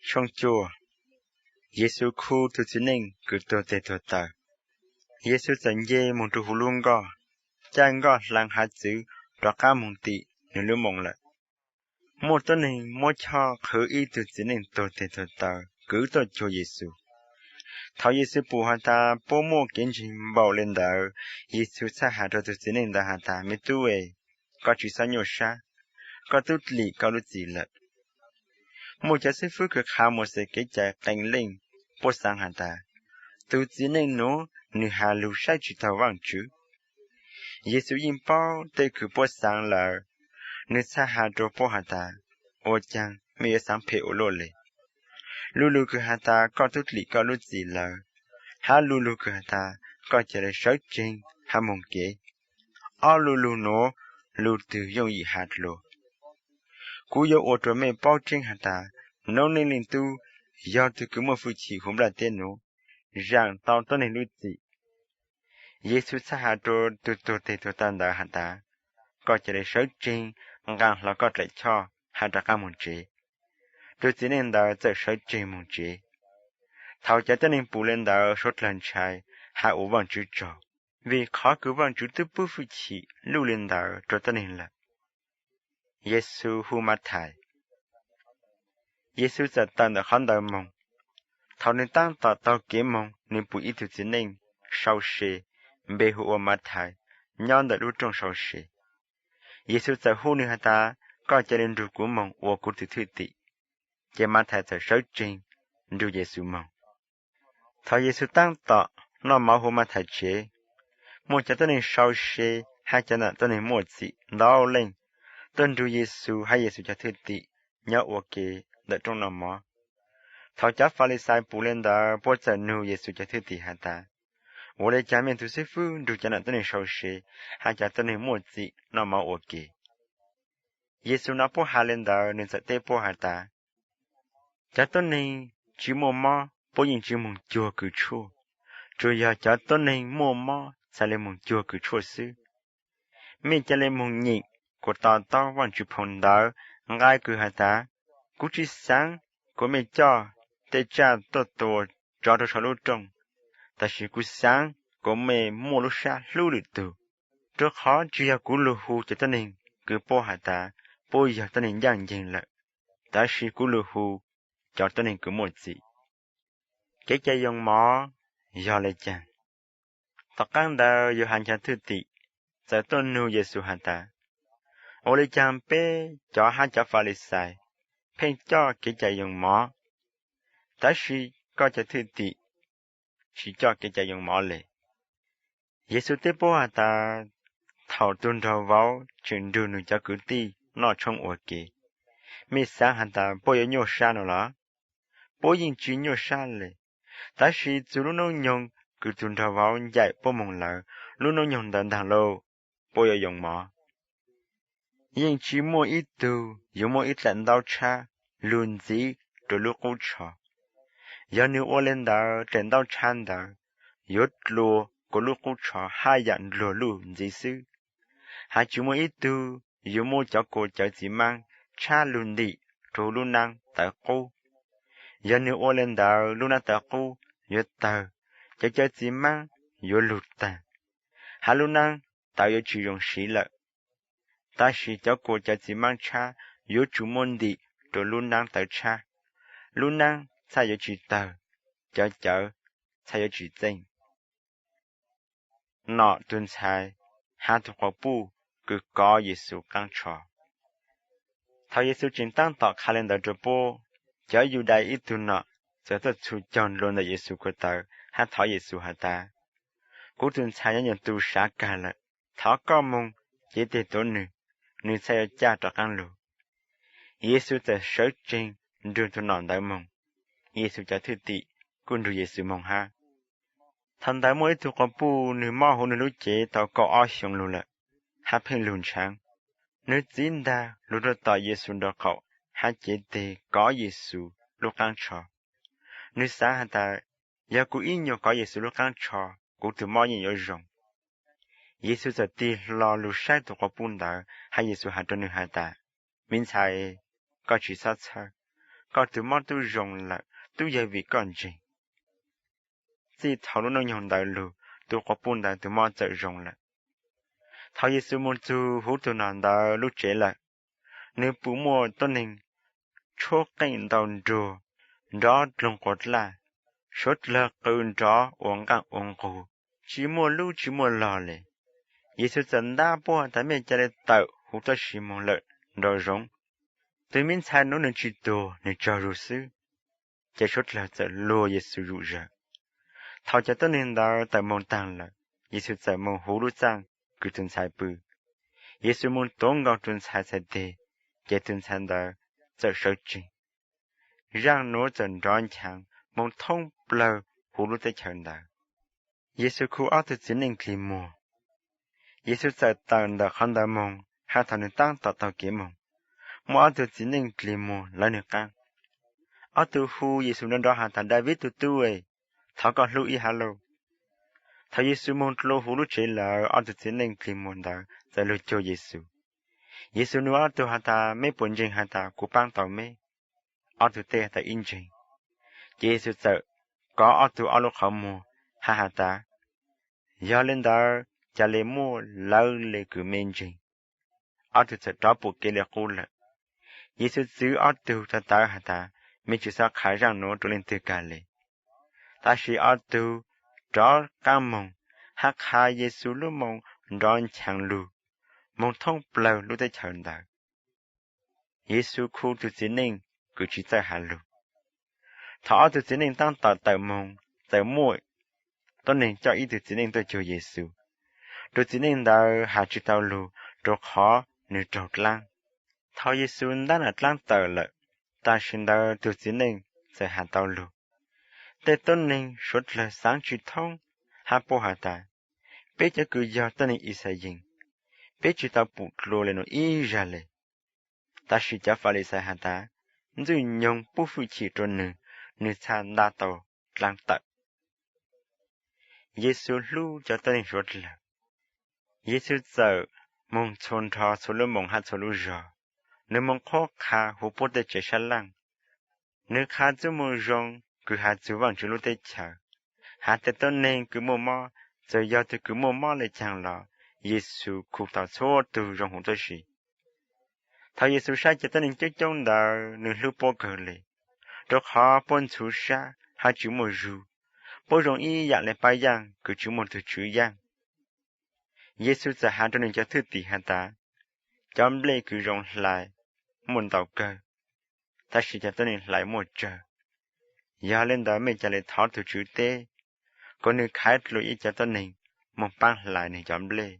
Tshooj cuaj. Yexus khu tus txiv neej kwv tuag tes tuag taw. Yexus txawm nce mus rau hauv lub nkoj, caij nkoj hlav hav txwv rov qab mus tim nws lub moos lawm. Muaj tuab neeg muab choj qhwv ib tug txiv neej tuag tes tuag taw kwv tuaj cuag Yexus. Thaum Yexus pum has tas puab muaj kev ntseeg npaum le ntawd, Yexus txhaj has rua tug txiv neej ntawd has tas, Me tub e, koj tsi xob nyuaj sab, koj tub dlim koj lub txim lawm. Muaj cov xib fwb kws qha Mauxes kev cai qee leej, puab xaav has tas, Tug txiv neej nuav nwg has lug saib tsi taug Vaajtswv. Yexus yeej paub tej kws puab xaav lawm, nwg txhaj has rua puab has tas, Ua caag mej yuav xaav phem ua luaj le? Lu lug kws has tas, Koj tub dlim koj lub txim lawm, hab lu lug kws has tas, Koj ca le sawv tseeg hab moog kev, ob lu lug nuav lug twg yooj yim has dlua? Kuv yuav ua rua mej paub tseeb has tas, Noob Neej Leej Tub yog tug kws muaj fwj chim huv nplaj teb nuav, zaam tau tuab neeg lub txim. Yexus txhaj has rua tug tuag tes tuag taw ntawd has tas, Koj ca le sawv tseeg nqaa hlo koj dlaim choj hab rov qaab moog tsev. Tug txiv neej ntawd txawm sawv tseeg moog tsev. Thaus cov tuab neeg pum le ntawd suav dlawg ntshai hab ua Vaajtswv tsaug, vim qhov kws Vaajtswv twb pub fwj chim luj le ntawd rua tuab neeg lawm. Yexus hu Mathais. Yexus txawm tawm ntawm qhov ntawd moog. Thaus nwg taab tom taug kev moog, nwg pum ib tug txiv neej sau se, npe hu ua Mathais, nyob ntawm lub rooj sau se. Yexus txawm hu nwg has tas, Koj ca le nrug kuv moog ua kuv tug thwj tim. Ces Mathais txawm sawv tseeg nrug Yexus moog. Thaus Yexus taab tom noj mov huv Mathais tsev, muaj cov tuab neeg sau se hab cov nam tuab neeg muaj txim ntau leej tuaj nrug Yexus hab Yexus cov thwj tim nyob ua ke ntawm rooj noj mov. Thaus cov Falixais pum le ntawd, puab txawm nug Yexus cov thwj tim has tas, Ua le caag mej tug xib fwb nrug cov nam tuab neeg sau se hab cov tuab neeg muaj txim noj mov ua ke? Yexus nov puab has le ntawd, nwg txawm teb puab has tas, Cov tuab neeg tsi muaj mob puab yeej tsi moog cuag kws tshuaj, tsuas yog cov tuab neeg muaj mob txhad le moog cuag kws tshuaj xwb. Mej ca le moog nyeem kuas to taub Vaajtswv phoo ntawv nqai kws has tas, Kuv tsi xaav kuas mej coj tej tsaj tuaj tua tsov rua sau lub rooj, tabsis kuv xaav kuas mej muaj lub sab hlub lwm tug. Rua qhov tsi yog kuv lug hu cov tuab neeg kws puab has tas puab yog tuab neeg ncaaj nceeg lawm, tabsis kuv lug hu cov tuab neeg kws muaj txim. Kev cai yoo mov yog le caag? Tom qaab ntawd Yauhas cov thwj tim txawm tuaj nug Yexus has tas, Ua le caag peb cov hab cov Falixais pheej coj kev cai yoo mov, tabsis koj cov thwj tim tsi coj kev cai yoo mov le? Yexus teb puab has tas, Thaus tug nraug vauv tseem nrug nwg cov kwv tij noj tshoob ua ke, mej xaav has tas puab yuav nyuaj sab no los? Puab yeej tsi nyuaj sab le, tabsis txug lub noob nyoog kws tug nraug vauv ncaim puab moog lawm, lub noob nyoog ntawd ntaag lauj, puab yuav yoo mov. Yeej tsi muaj ib tug yuav muaj ib dlaim ntaub tshab lug ntxiv rua lub qub tsho. Yog nwg ua le ntawd, dlaim ntaub tshab ntawd yuav dlua kuas lub qub tsho haj yam ndluag luj ntxiv xwb. Hab tsi muaj ib tug yuav muab cov kua cawv txiv maab tshab lug ntim rua huv lub naab tawv qub. Yog nwg ua le ntawd, lub naab tawv qub yuav tawg, cov cawv txiv maab yuav lug taag, hab lub naab tawv yuav tsi zoo siv lawm. Tabsis cov kua cawv txiv maab tshab yuav tsum muab ntim rua lub naab tawv tshab, lub naab txhaj yuav tsi tawg, cov cawv txhaj yuav tsi txeej. Nom tug ntxhais hab tug quas puj kws kov Yexus qaab tsho. Thaus Yexus tseem taab tom qha le ntawd rua puab, cov Yudais ib tug nom txawm tuaj txhus caug nluas ntawm Yexus ko taw hab thov Yexus has tas, Kuv tug ntxhais nyob nyuas tu sav kag lawm, thov koj moog cev teg tuav nwg, nwg txhaj yuav caj rov qaab lug. Yexus txawm sawv tseeg nrug tug nom ntawd moog. Yexus cov thwj tim kuj nrug Yexus moog hab. Thaus ntawd muaj ib tug quas puj, nwg mob huv nwg lub cev tau kaum ob xyoo lug lawm, hab pheej lug ntshaav. Nwg txiv ntag lug rua tom Yexus nraub qaum hab cev teg kov Yexus lub qaab tsho. Nwg xaav has tas, Yog kuv ib nyuas kov Yexus lub qaab tsho, kuv tug mob yeej yuav zoo. Yexus txawm tig hlo lug saib tug quas puj ntawd, hab Yexus has rua nwg has tas, Me ntxhais, koj tsi xob txhawj, Koj tus mob twb zoo lawm, twb yog vim koj ntseeg. Txij thaum lub hnub nyoog ntawd lug, tus quas puj ntawd tus mob txawm zoo lawm. Thaum Yexus moog txug huv tug nom ntawd lub tsev lawm, nwg pum muaj tuab neeg tshuab qeej ntau nruag nrov dloog quas dlaj, suav dlawg qw nrov ua nqaaj ua nqug, tsi muaj lub tsi muaj log le. Yexus txawm ntab puab has tas, Mej ca le tawm huv tuab si moog lawm nraum zoov. Tug me ntxhais nuav nwg tsi tuag, nwg tsaug zug xwb. Ces suav dlawg txawm luag Yexus zug zawg. Thaum cov tuab neeg ntawd tawm moog taag lawm, Yexus txawm moog huv lub txaaj kws tug ntxhais pw. Yexus moog tuav nkaus tug ntxhais txhais teg, ces tug ntxhais ntawd txawm sawv tsees. Zaaj nuav txawm nrov nchav moog thoob plawg huv lub teb chaws ntawd. Yexus khu ob tug txiv neej dlig muag. Yexus txawm tawm ntawm qhov ntawd moog, hab thaum nwg taab tom taug kev moog, muaj ob tug txiv neej dlig muag lawv nwg qaab. Ob tug hu Yexus nrov nrov has tas, Daviv tug tub, thov koj hlub ib hab lauj. Thaum Yexus moog dlua huv lub tsev lawm, ob tug txiv neej dlig muag ntawd txawm lug cuag Yexus. Yexus nug ob tug has tas, Meb puas ntseeg has tas kuv paab tau meb? Ob tug teb has tas, Ib ntseeg. Ces Yexus txawm kov ob tug ob lub qhov muag, hab has tas, Yog le ntawd, ca le muaj lawv le kws mej ntseeg. Ob tug txawm rov pum kev le qub lawm. Yexus txwv ob tug rov tawv has tas, Mej tsi xob qha zaaj nuav rua leej twg kag le. Tab sis ob tug rov qaab moog, hab qha Yexus lub moo nrov nchav lug moog thoob plawg lub teb chaws ntawd. Yexus khu tug txiv neej kws tsi txawj has lug. Thaum ob tug txiv neej taab tom tawm moog, txawm muaj tuab neeg coj ib tug txiv neej tuaj cuag Yexus. Tug txiv neej ntawd has tsi tau lug rua qhov nwg raug dlaab. Thaum Yexus ntab nram dlaab tawm lawm, tam sim ntawd tug txiv neej txawm has tau lug. Tej tuab neeg suav dlawg xaav tsi thoob, hab puab has tas, Peb cov kws yog tuab neeg Ixayees, peb tsi tau pum dlua le nuav ib zag le. Tab sis cov Falixais has tas, Ntxwg nyoog pub fwj chim rua nwg, nwg txhaj ntab tau dlaab tawm. Yexus hlub cov tuab neeg suav dlawg. Yexus txawm moog txhua nrho txhua lub moos hab txhua lub zog. Nwg moog qhuab qha huv puab tej tsev sab laaj. Nwg qha txuj moo zoo kws has txug Vaajtswv lub teb chaws, has tej tuab neeg kws muaj mob, txawm yog tug kws muaj mob le caag los Yexus khu tau txhua tug zoo huv tuab si. Thaum Yexus saib cov tuab neeg coob coob ntawd, nwg hlub puab kawg le, rua qhov puab ntxhuv sab hab tsi muaj zug, puab zoo ib yaam le paj yaaj kws tsi muaj tug tswv yaaj. Yexus txawm has rua nwg cov thwj tim has tas, Cov nplej kws zoo hlais muaj ntau kawg, tab sis cov tuab neeg hlais muaj tsawg. Yog le ntawd mej ca le thov tug tswv teb, kom nwg khaiv dlua ib cov tuab neeg moog paab hlais nwg cov nplej.